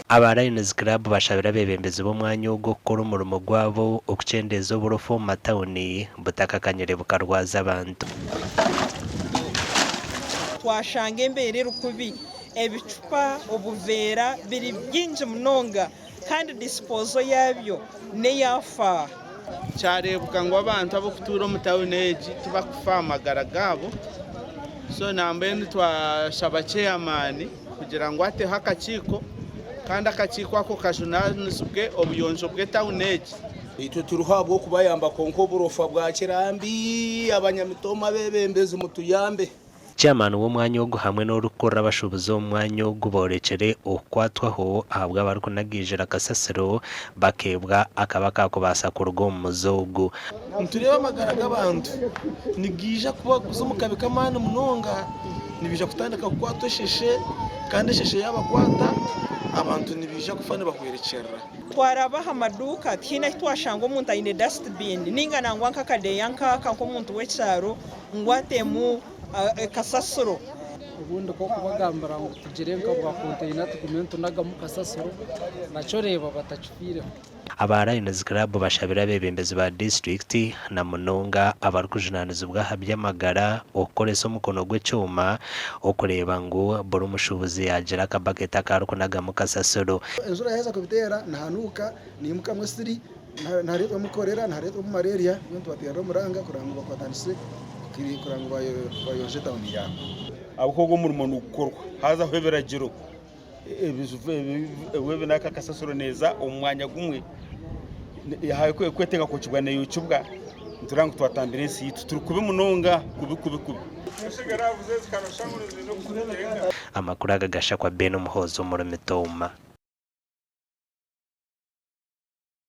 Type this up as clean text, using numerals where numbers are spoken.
Aba Lions Club bashabire abeebembezi b'omwanya ogu okukora omurimo gwabo okukyendeeza oburofa omu matawuni butakakanyire bukarwaza abantu. Twashanga embeera eri kubi, ebicupa, obuveera biri bingi munonga kandi dispozo yaabyo n'eya far. Kyareebuka ngu abantu ab'okutuura omu tawuni egi tibakufa aha magara gaabo so nambwenu twashaba ceyamaani kugira ngu ateho akakiiko kandi akakiiko ako kajunanizibwe obuyonjo bw'etawuni egi. Itwe turiho ahabw'okubayamba kwonka oburofa bwakira mbi abanyamitooma abeebembezi mutuyambe. Chairman w'omwanya ogu hamwe n'orikukurira abashuubuzi omu mwanya ogu boorekire okukwatwaho ahabw'abarikunagaijura kasasiro bakeebwa akaba kakubaasa kuruga omu muze ogu. Nitureeba amagara g'abantu nigaija kuba kuza omu kabi k'amaani munonga, nibaija kutandika kukwatwa esheshe kandi esheshe yaabakwata abantu nibaija kufa nibahwerekyerera. Twaraba aha maduuka tihaine ahu twashanga omuntu aine dustbin nainga nangwa nk'akadeeya nkaaka nk'omuntu w'ekyaro ngu atemu kasasiro. Obundi nk'okubagambira ngu tugire nka bwa konteyina tugume nitunagamu kasasiro nakyo oreeba batakifiireho. Aba Lions Club bashabire abeebembezi ba disiturikiti na munonga abarikujunaanizibwa aha by'amagara okukoresa omukono gw'ekyoma okureeba ngu buri mushuubuzi yaagira akabaketi aku arikunagamu kasasiro. Enjura yaaheza kubiteera nihanuuka, nihimukamu esiri, nihareetwamu korera, nihareetwamu malaria, mbwenu tubateerera omuranga kureba ngu bakwatanise kureba ngu bayonja etawuni yaabo. Ahabw'okuba ogwo omurimo nigukorwa haazaho ebiragiro ebi n'aka kasasiro neeza omu mwanya gumwe ekwetenga kwokibwa neeyokibwa nitureba ngu twatambira ensi yaitu turi kubi munonga kubi kubi kubi. Amakuru aga gashakwa Ben Muhoozi omuri Mitooma.